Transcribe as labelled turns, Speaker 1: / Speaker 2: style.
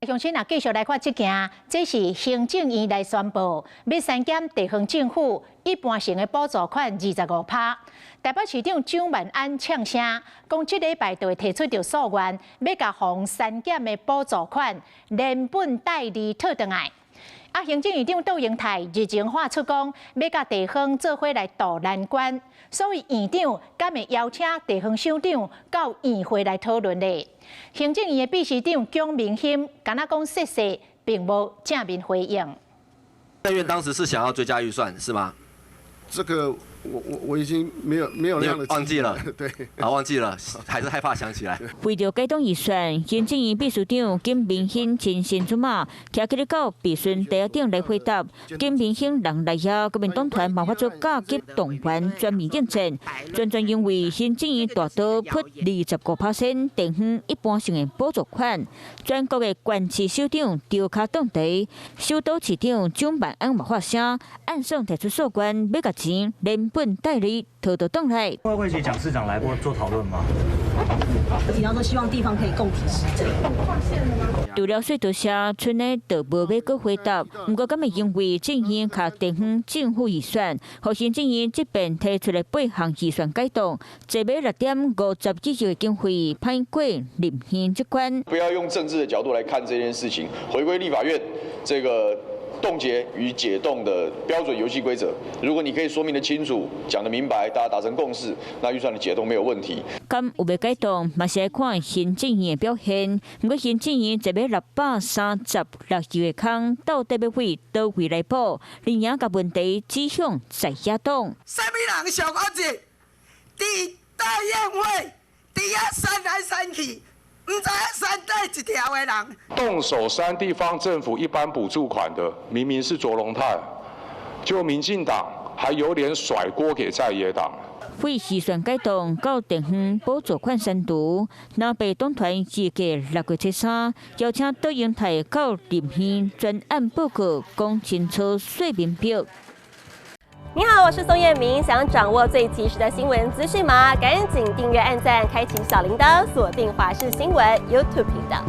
Speaker 1: 鄉親啊，繼續來看這件，這是行政院來宣布，欲刪減地方政府一般性的補助款25%。台北市長蔣萬安嗆聲，講這禮拜就會提出著訴願，欲共予刪減的補助款連本帶利討轉來。啊，行政院長杜英泰日前發出講，欲佮地方做伙來渡難關，所以院長敢會邀請地方首長到院會來討論咧。行政院的秘書長蔣明興，敢若講說說，並無正面回應。
Speaker 2: 政院當時是想要追加預算，是嗎？
Speaker 3: 這個我已經沒有那樣的
Speaker 2: 忘記了，
Speaker 3: 對，
Speaker 2: 啊，忘記了，還是害怕想起來。
Speaker 4: 為著解凍預算，行政院秘書長金明興親身出馬，徛起咧到備詢台頂來回答。金明興人來遐，國民黨團嘛發出加急動員全面應戰，全全因為行政院大刀捫25%地方一般性的補助款，全國的縣市首長調跤擋台，首都市長蔣萬安嘛發聲，按算提出訴願，欲共錢連本帶利討倒轉來。
Speaker 5: 會會請蔣市長來過做討論嗎？
Speaker 6: 提到說希望地方可以共體時艱。
Speaker 4: 除了說多謝，賰呢就無欲閣回答。毋過，敢會因為政院卡地方政府預算，予行政院這邊提出的八項預算改動，坐欲6點50幾億的經費歹過立院這關。
Speaker 7: 不要用政治的角度來看這件事情，回歸立法院這個凍結與解凍的標準遊戲規則，如果你可以說明得清楚、講得明白，大家達成共識，那預算的解凍沒有問題。
Speaker 4: 敢有欲改動，嘛是愛看行政院的表現。毋過行政院這欲636億的空，到底欲為佗位來補？林穎共問題指向在野黨。
Speaker 8: 啥物人上惡質？佇大宴會，佇遐刪來刪去。毋知影刪佗一條的人。
Speaker 9: 動手刪地方政府一般補助款的，明明是卓榮泰，就民進黨還有臉甩鍋給在野黨。
Speaker 4: 廢預算改動到地方補助款刪除，藍白黨團預計6月7、3邀請杜英泰到立院專案報告，講清楚說明白。
Speaker 10: 你好，我是宋燕明，想掌握最及時的新聞資訊嗎？趕緊訂閱、按讚、開啟小鈴鐺，鎖定華視新聞 YouTube 頻道。